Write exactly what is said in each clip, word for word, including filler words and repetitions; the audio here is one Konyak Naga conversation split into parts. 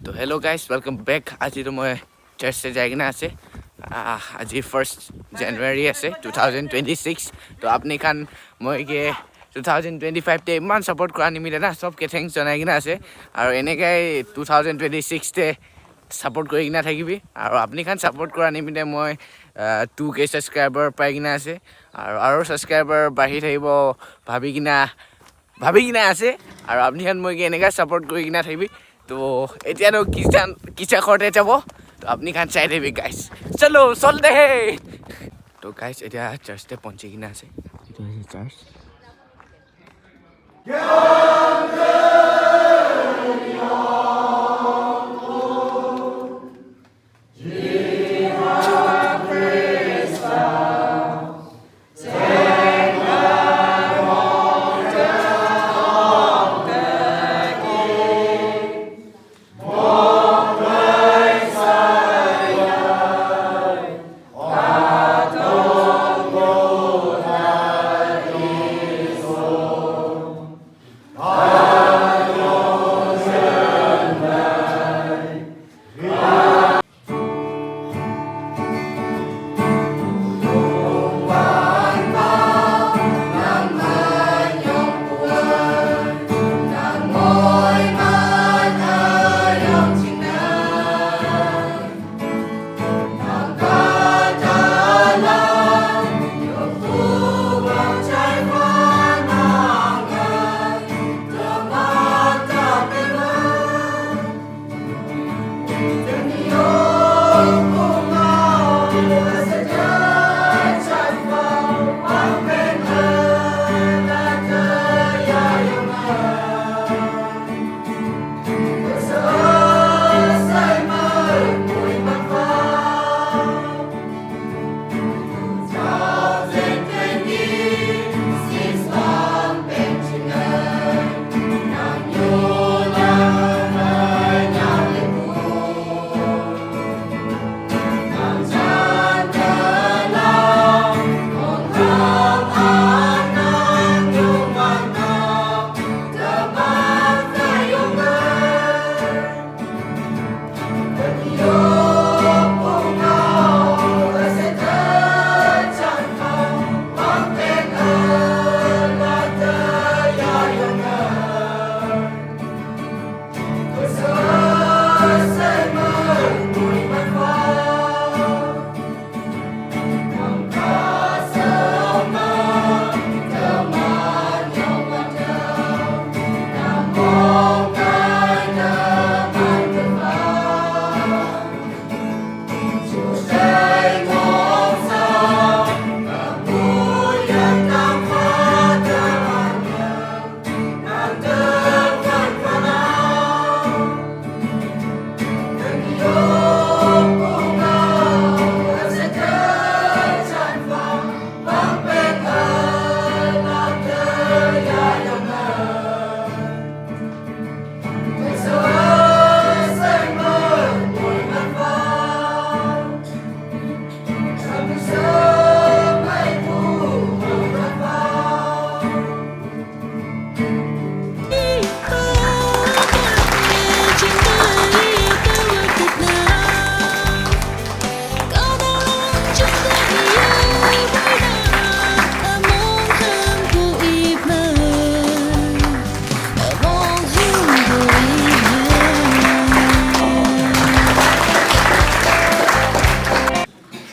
তো hello' guys, welcome back. আজিতো মই চাৰ্চে যাই কিনে আছে। আহ, আজি ফাৰ্ষ্ট জানুৱাৰী আছে, টু থাউজেণ্ড টুৱেণ্টি ছিক্স। তো আপুনি খান মই কি টু থাউজেণ্ড টুৱেণ্টি ফাইভতে ইমান ছাপোৰ্ট কৰা নিমিত্তে না, চবকে থেংকছ জনাই কিনে আছে। আৰু এনেকাই টু থাউজেণ্ড টুৱেণ্টি ছিক্সতে ছাপোৰ্ট কৰি কিনে থাকিবি। আৰু আপুনি খান ছাপোৰ্ট কৰা নিমিত্তে মই টু কে ছাবস্ক্ৰাইবাৰ পাই কিনে আছে। আৰু আৰু ছাবস্ক্ৰাইবাৰ বাঢ়ি থাকিব ভাবি কিনা ভাবি কিনে আছে। আৰু আপুনি খান মই কি এনেকা ছাপোৰ্ট কৰি কিনে থাকিবি। তো এতিয়ানো কিচা কিচা ঘৰতে যাব। তো আপুনি খান চাই থাকিবি গাইজ। চলো চলতে হে। তো গাইজ, এতিয়া চাৰ্চতে পঞ্চি কিনে আছে। এইটো হৈছে search.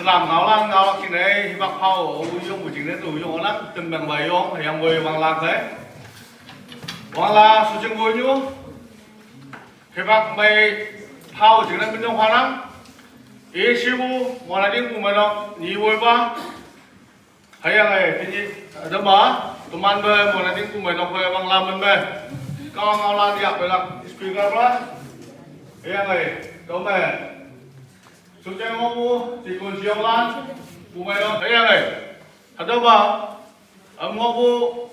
Salam ngaolan ngaolak jingne hibak phao u yong u jingne tu yong olang tembang ba yong hayang woi wangla khai. Wangla sujing woi nyu hibak mai phao jingne minyong phanang. Ishibu mona ding bu mai nok ni woi ba. Hayang ai tini dama teman be mona ding bu mai nok be wangla men be. Kau ngaolan ya belak speaker ba. Hayang ai tome. Sujeng ngobu cikun ciong lan bu mai nok hayang ai. Hadaba, am ngobu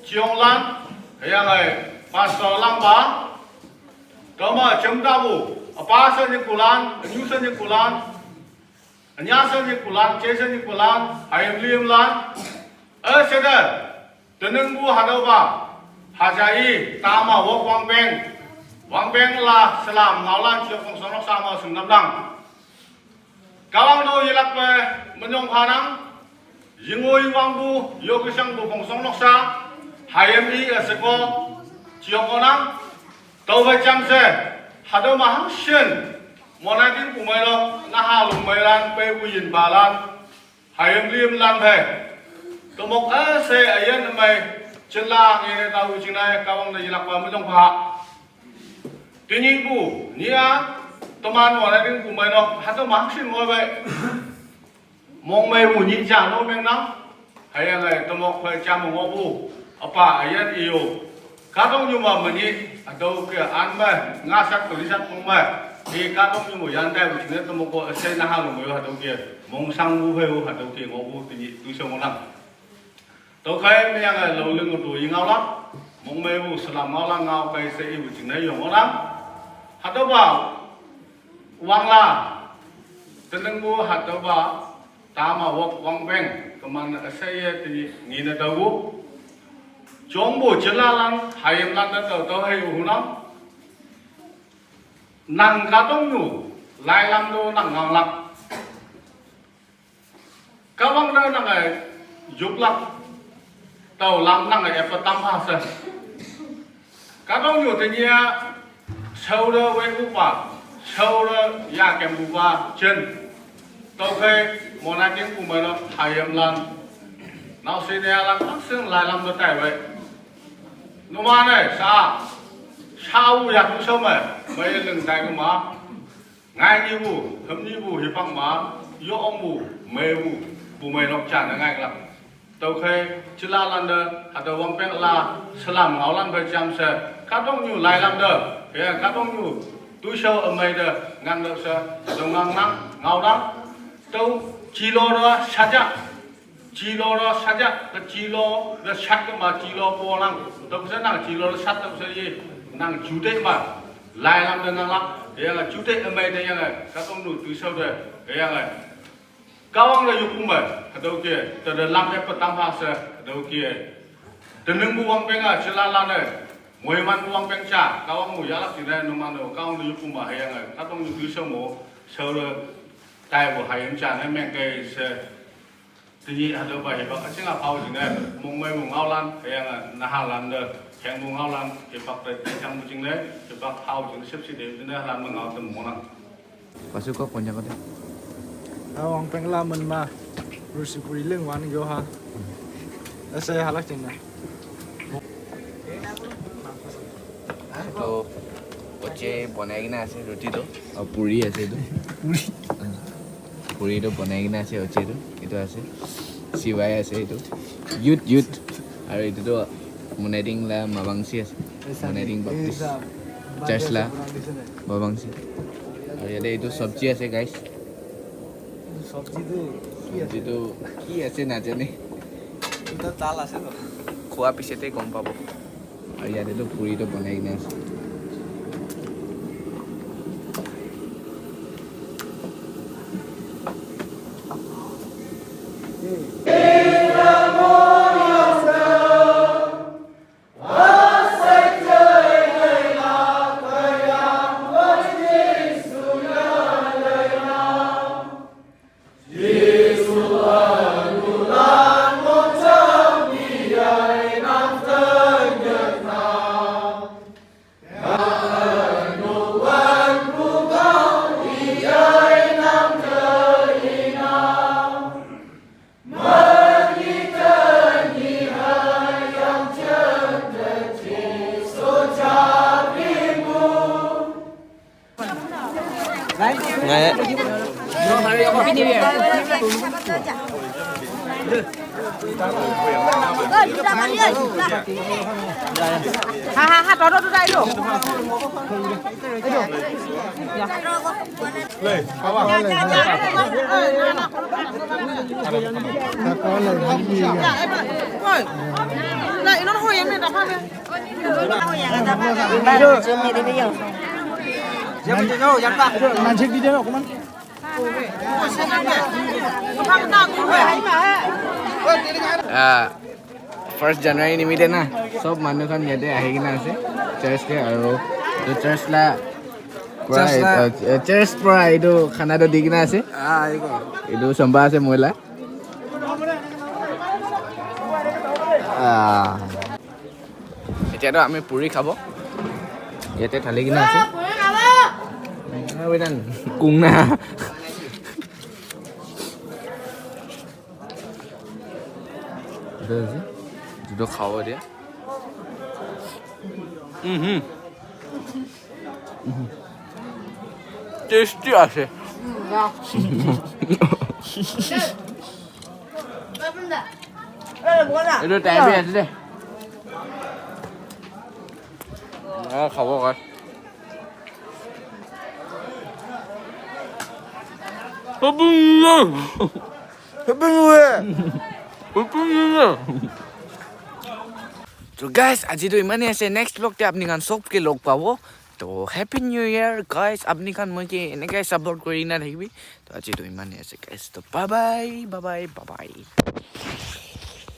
ciong lan hayang ai. Pastor lang ba. Toma cem tabu. Apa sa ni kulan, anyu sa ni kulan, anya sa ni kulan, ce sa ni kulan, hayam liam lan. Eh, seder. Teneng bu hadaba. Hajai tama wok wang peng. Wangpeng la selam ngaolan chiok kongsong noksa ma sung namdang. Kawang do yelak pe menyong phanang. Yingoi wangbu, yo kesang bu kongsong noksa. Hayam i aseko chiok onang. Tau bai cham se. Hado mahang shen. Monai ding kumai lok, naha lung mai lan, pe uyin balan. Hayam lim lan phai. Tomok ase ayan amai chela ngene tau chingnai kawang da yilak pa mejong pha. Tinyi bu, nia, teman mo na ding kumai nok, hato maksin mo bai. Mong mai bu nyi cha no meng nang. Hayang ai tomok phai cha mo ngo bu. Apa ayan iyo. Kadong nyu ma mani, atau ke an ba, ngasak tulisak mong ba. Di kadong nyu mo yan dai bu chine tomok ko ase naha lo mo yo hato ke. Mong sang bu phai bu hato ke ngo bu tinyi tu se mo nang. Tau khai me yang ai lo ling tu i ngau la. Mong mai bu selam ngau la ngau kai se i bu chingnai yo ngo nang. Hato ba, wang la. Teneng bu hato ba, tama wok wang beng. Keman ase ye tinyi ngine tau bu. Chong bu chela lang, hayam lang da tau tau hai u hunam. Nang kadong nu, lai lam do nang ngang lak. Kawang da nang ai, juk lak. Tau lam nang ai, epa tam ha sa. Kadong nu tenia, sau da wei upa, sau da ya kem upa, chen. Tau kai, mona king kumai no, hayam lan. Nau se ne alang, akseng lai lam da tai wei. Numa ne, sa, sa u ya tu sau mai, mai leng tai numa. Ngai ni bu, hem ni bu, hipak ma, yo ong bu, mai bu, bu mai nok chan ngai lak. Tau khai, chila lan da, hada wang peng la, selam ngau lan bai cham se, kadong nyu lai lam da, ya, kadong nyu, tu sau amai da, ngang da se, dong ngang ngang, ngau lang, tau, chilo da, saja, Chilo ro saja, ka chilo, ka sat ka ma chilo po lang. Tok sa nang chilo ro sat tok sa ye. Nang jude ma. Lai lam da nang lak. Ya nga jude amai da ya nga. Ka tong nu tu sau da. Ya nga. Kawang da yukum ba. Ka dau ke. Ta da lam da pa tam ha sa. Ka dau ke. Tenung bu wang peng a, chila la ne. Moi man bu wang peng cha. Kawang mu ya lak ti ne no ma no. Kawang da yukum ba. Ya nga. Ka tong nu tu sau mo. Sau da. Tai bu hai yam cha ne meng kai sa. Tinyi hado ba hibak aching a phao jing ne, mong mai mong ngau lan, kaya nga naha lan de, keng mong ngau lan, hibak de, keng bu jing ne, hibak phao jing sep si de, jing ne lan mong ngau tem mong nang. Pasu kok konyak de. Awang peng la men ma, rusi puri leng wan yo ha. Ese halak jing ne. Itu oche bonai kena ase roti to. Aru puri ase itu. Puri. Puri to bonai kena ase oche to. Itu ase. Siwai ase itu. Youth, youth. Aru itu to Monaiding la Mabangsi ase. Monaiding Baptist Church la Mabangsi. Aru yate itu sabji ase, guys. Sabji tu ki ase? Sabji tu ki ase najane. Itu dal ase to. Khua pisete gom pabo. Aru yate tu puri tu bonai kena ase. Ha ha ha, tao tao tao tao. Ah, first January nimite na, sob manu khan yate ahi kena ase, church te, aru Church la পৰা, church la, church পৰা এইটো খানাটো দি কিনে আছে। এইটো চম্বা আছে, মইলা। আহ, এতিয়াতো আমি পুৰি খাব, ইয়াতে থালি কিনা আছে। কুংনা। এইটো খাব এতিয়া। উম, হুম। টেষ্টি আছে। এইটো টাইপে আছে দে। অ, খাব কয়। তো গাইজ, আজিতো ইমানেই আছে। নেক্সট ব্লগতে আপুনি খান চবকে লগ পাব। তো হেপী নিউ ইয়াৰ গাইজ। আপুনি খান মই কি এনেকৈ ছাপোৰ্ট কৰি না থাকিবি। তো আজিতো ইমানেই আছে গাইজ। তো bye bye, bye bye, bye bye.